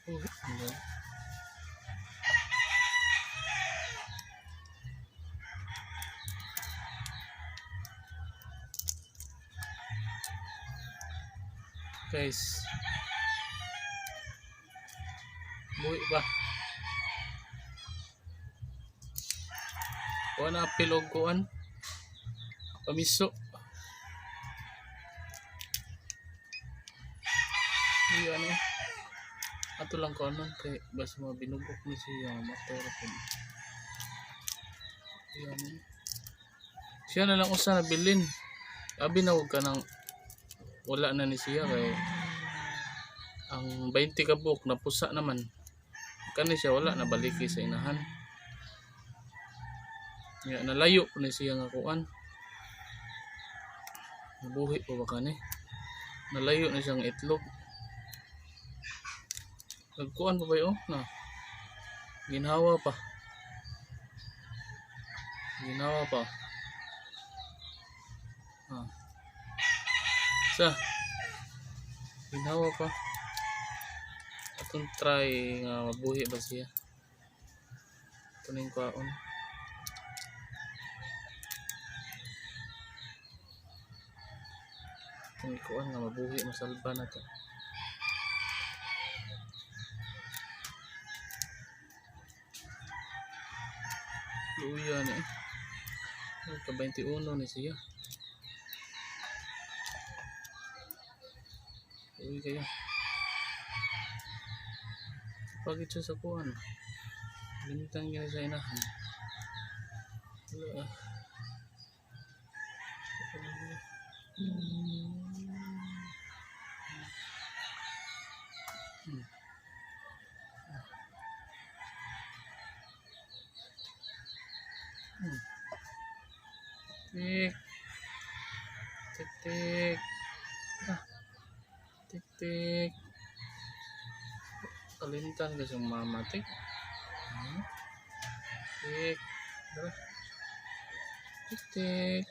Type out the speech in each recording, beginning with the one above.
Oh, ano? Guys. Buhi ba? Wala na apil og kuan. Pamiso. Iya ano eh. Ato lang ko ano kay basta mga binugok ni siya motor ko. Iya ano eh. Siya na lang usa na bilin. Abi na og kanang wala na ni siya kay ang 20 ka buok napusa naman. Kani siya wala na baliki sa inahan. Ya, nalayo po ni siya nga kuan. Nabuhi pa ba kani? Nalayo na siyang itlog. Nagkuan pa ba yun? Na. Ginhawa pa. Ginhawa pa. Ah. Sa. Ginhawa pa. Atong try nga mabuhi ba siya. Ito na yung kwaon. Itong ikuan nga mabuhi, masalba na to. Luya na eh. Ay, ka 21 ni siya. Uy kayo. Pagit siya sa kuan. Limitan niya sa inahan. Wala ah. Tik. Tik tik. Ah. Tik tik. Kalimtan kasi yung mama. Tik. Tik. Tara. Tik tik.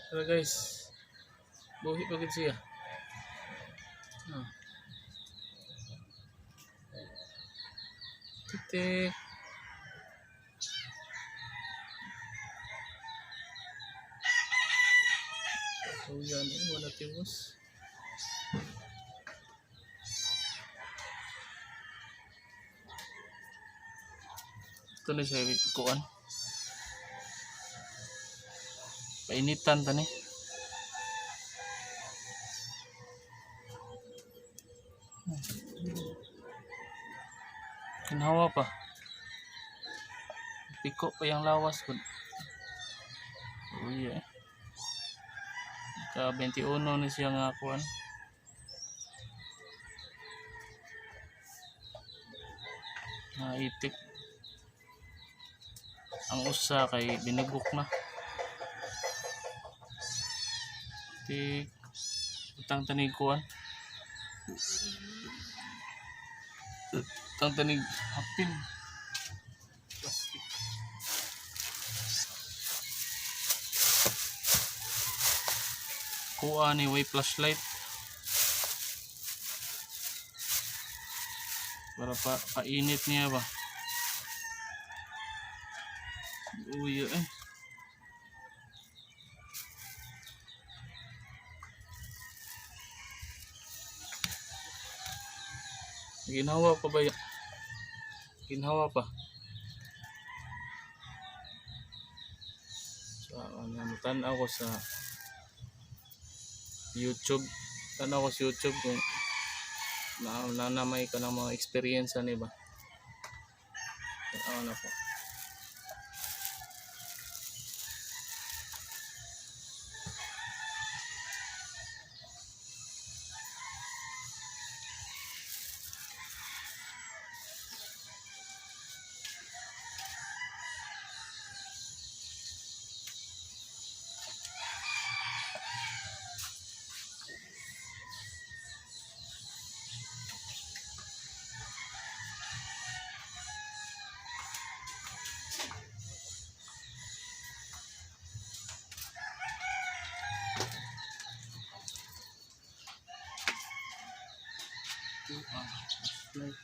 Tara guys. Buhi pa gid siya. Ah. Tik tik. So yan eh, wala tiwas. Ito na siya kuan. Painitan ta ni. Kinhawa pa. Piko pa yung lawas ko. Uy eh. Ka 21 ni siya nga kuan. Nga itik. Ang usa kay binugok na. Tik. Utang tanig kuan. Utang tanig hapin. Plastic. Kuha ni way flashlight. Para pa painit niya ba. Uy eh. Ginhawa pa ba ya? Ginhawa pa. Sa ano, tan-aw ko sa YouTube. Tan-aw ko sa YouTube kung na na may kanang mga experience ani ba. Tan-aw na po. Ah, slide.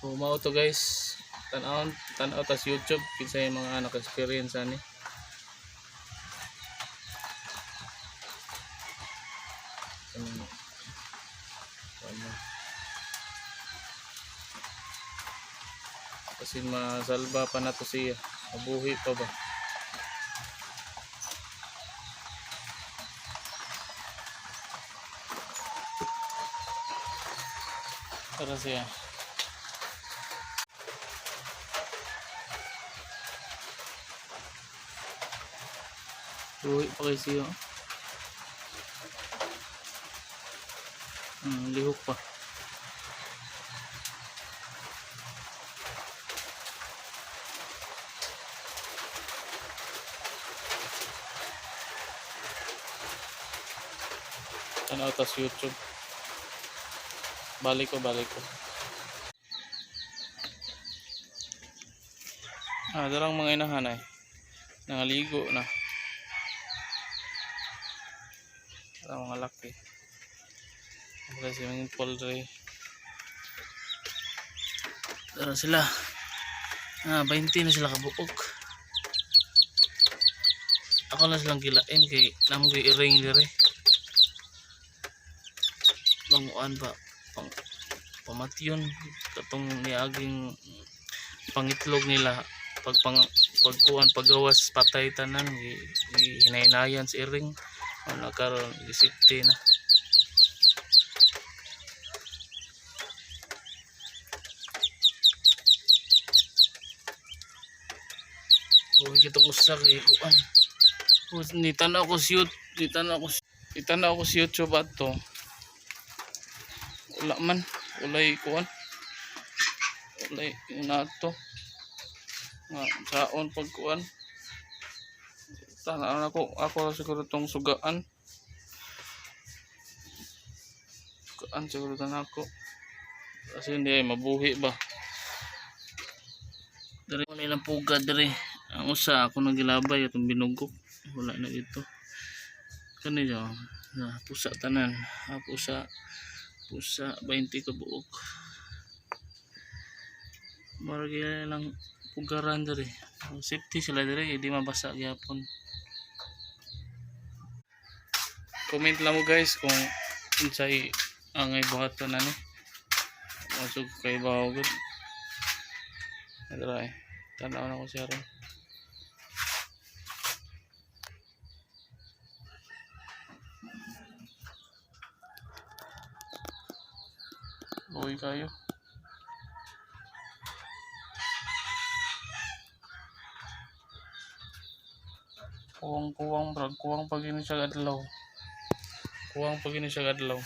So mao to, guys. Tan-aw tan-aw tas YouTube kinsa yung mga naka-experience ani. Ano? Ano? Kasi masalba pa na to siya. Mabuhi pa ba? Tara siya. Buhi pa kay siya. Lihok pa. Tanaw tas YouTube. Balik ko, balik ko. Ah, darang mga inahan ay. Nangaligo na. Darang mga laki. Wala si mga poultry. Dara sila. Ah, 20 na sila kabuok. Ako na silang gilain kay namgoy iring dire. Banguan ba pang pamatyon katong niaging pangitlog nila pag pang pagkuan paggawas patay tanan gi hinaynayan sa iring ano karon gi safety na. Buhi kitong usa kay kuan. Ni tan-aw ko sa YouTube ato. Wala man, walay kuan. Walay nato. Nga saon pagkuan. Tan-aw nako, ako siguro tong sugaan. Sugaan siguro tan ako. Kasi hindi ay mabuhi ba. Diri mo nilang pugad diri. Ang usa ako nang gilabay atong binugok. Wala na dito. Kani yo, na pusa tanan. Ah, pusa. Pusa 20 ka buok. Murag lang pugaran diri. Safety sila diri, di mabasa gyapon. Comment lang mo, guys, kung unsay angay buhaton ani. Masug kay bawo gud. Adra eh. Tanaw na ko siya ron. Uwi kayo. Kuwang-kuwang brag, kuwang pag ini siya adlaw. Kuwang pag ini siya adlaw.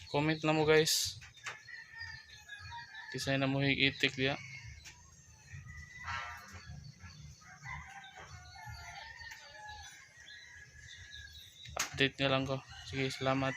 Comment na mo, guys. Kisay na mo itik diya. Update na lang ko. Sige, salamat.